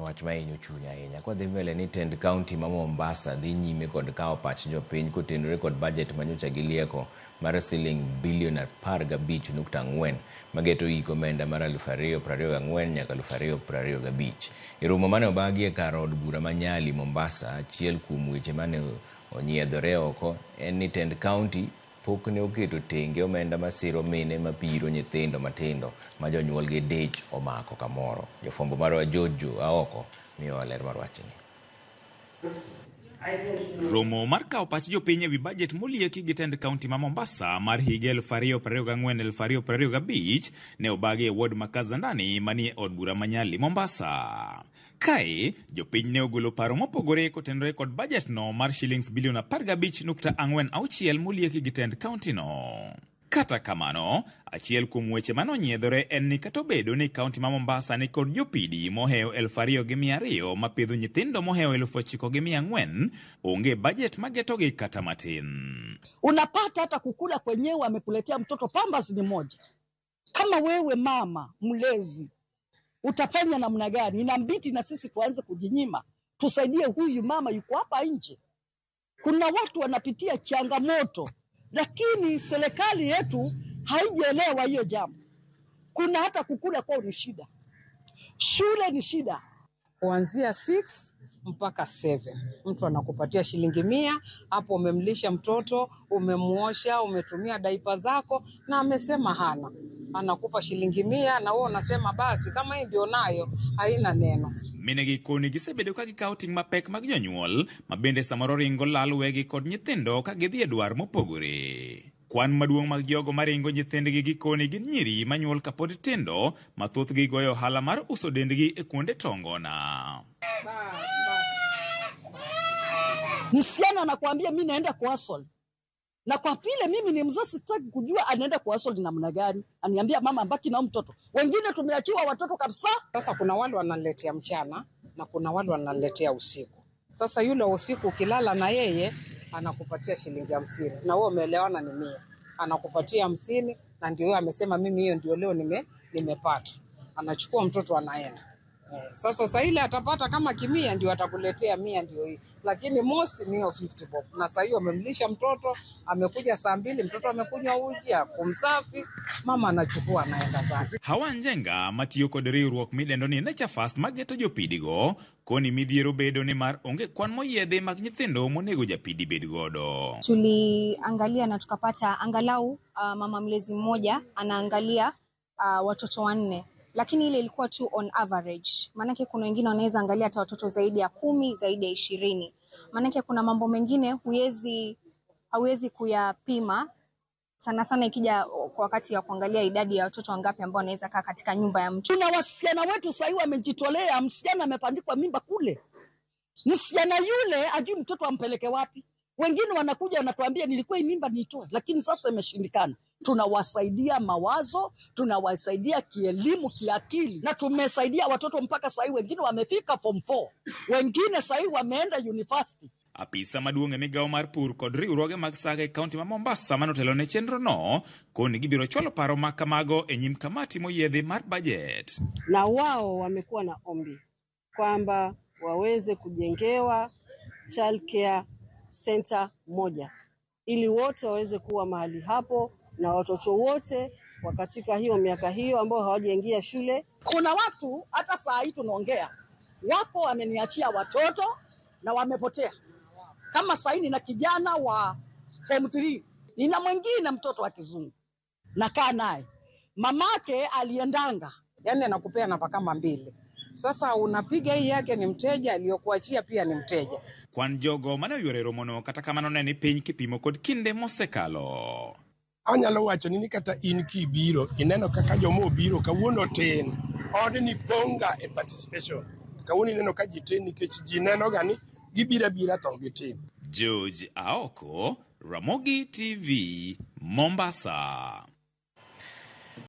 Wach ma hinyo chuny ahinya. Kwa dhi mbele ni tend kaunti ma Mombasa dhi nyime kod kawo pach jopiny kotenore kod bajet manyocha gilieko mar siling bilion 15.4 mageto hik omenda mar 2024 nyaka 2025. E romo mane obagi e kar od bura ma Nyali, Mombasa, achiel kuom weche mane onyiedhore oko en ni tend kaunti pok ne oketo tenge omenda masiro mine mapiro nyithindo matindo ma jonyuolgi dich omako kamoro. Jofwambo marwa George Aoko miyowa ler mar wachni. Romo mar kawo pach jopiny ewi bajet molieki gi tend kaunti ma Mombasa mar higa 2024-2025 ne obagi e ward ma Kazandani manie od bura ma Nyali, Mombasa. Kae, jopiny ne ogolo paro mopogore kotenore kod bajet no mar shillings bilion 15.46 molieki gi tend kaunti no. Kata kamano, achiel kuom weche mane onyiedhore en ni kata obedo ni kaunti ma Mombasa ni kod jopidi mohewo 2,200 mapidho nyithindo mohewo 9,400, onge bajet magetogi kata matin. Unapata hata kukula kwenyewe amekuletea mtoto Pampers ni moja. Kama wewe mama mlezi utafanya namna gani? Inabidi na sisi tuanze kujinyima, tusaidie huyu mama yuko hapa nje. Kuna watu wanapitia changamoto, lakini serikali yetu haijaelewa hiyo jambo. Kuna hata kukula kwao ni shida, shule ni shida. Kuanzia 6 mpaka 7 mtu anakupatia shilingi 100 hapo, umemlisha mtoto, umemuosha, umetumia daipa zako, na amesema hana, anakupa shilingi 100 na wewe unasema basi kama hii ndio nayo, haina neno. Minegi koni gisebedo ka gikawo ting' mapek mag jonyuol ma bende samoro ringo lal wegi kod nyithindo ka gidhi e dwar mopogore. Kwan maduong' mag jogo maringo nyithindgi gikoni gin nyiri manyuol kapod tindo ma thothgi goyo ohala mar uso dendgi e kuonde tongona. Msichana anakuambia mi naenda kwa hustle, na kwa vile mimi ni mzazi sitaki kujua anaenda kwa hustle namna gani. Aniambia mama, baki na mtoto. Wengine tumeachiwa watoto kabisa. Sasa kuna wale wananiletea mchana na kuna wale wananiletea usiku. Sasa yule wa usiku ukilala na yeye anakupatia shilingi 50 na wewe umeelewana ni 100, anakupatia 50 na ndio yeye amesema mimi hiyo ndio leo nimepata. Anachukua mtoto anaenda. Sasa saa ile atapata kama kimia ndio atakuletea 100 ndio hii, lakini most ni hiyo 50 bob. Na saa hiyo amemlisha mtoto, amekuja saa 2, mtoto amekunywa uji, akumsafi, mama anachukua anaenda zake. Hawa Njenga matiyo kod riwruok midendo ni Nature First mageto jopidigo koni midhiero bedo ni mar onge kwan moyiedhi mag nyithindo monego japidi bed godo. Tuliangalia na tukapata angalau mama mlezi mmoja anaangalia watoto 4, lakini ile ilikuwa tu on average. Maanake kuna wengine wanaweza angalia hata watoto zaidi ya 10, zaidi ya 20. Maanake kuna mambo mengine hauwezi kuyapima sana sana ikija kwa wakati ya kuangalia idadi ya watoto wangapi ambao wanaweza kaa katika nyumba ya mtu. Tuna wasichana wetu sasa hivi wamejitolea, msichana amepandikwa mimba kule. Msichana yule ajui mtoto ampeleke wapi. Wengine wanakuja wanatuambia nilikuwa hii mimba niitoe, lakini sasa imeshindikana. Tunawasaidia mawazo, tunawasaidia kielimu, kiakili, na tumesaidia watoto mpaka sasa hivi wengine wamefika form 4, wengine sasa hivi wameenda university. Apisa maduong' e migawo mar pur kod riwruoge mag saga e kaunti ma Mombasa manotelo ne chenro no koni gibiro chwalo paro ma kamago e nyim kamati moyiedhi mar bajet. Na wao wamekuwa na ombi kwamba waweze kujengewa child care center moja ili wote waweze kuwa mahali hapo na watoto wote wa katika hiyo miaka hiyo ambao hawajaingia shule. Kuna watu hata saa hii tunaongea wapo wameniachia watoto na wamepotea. Kama saa hii nina kijana wa form 3, nina mwingine mtoto wa kizungu nakaa naye, mamake aliendanga, yani anakupea namba kama 2. Sasa unapiga hii yake ni mteja, aliyokuachia pia ni mteja. Kwan jogo mane oyuoro e romono kata kamano ne ni piny kipimo kod kinde mosekalo. Anyalo wacho ni kata in kibiro ineno kaka joma obiro kawuono tin, odni pong'a e participation. Kawuono ineno ka ji tin nikech ji neno ga ni gibiro abira to ok gitim. George Aoko, Ramogi TV, Mombasa.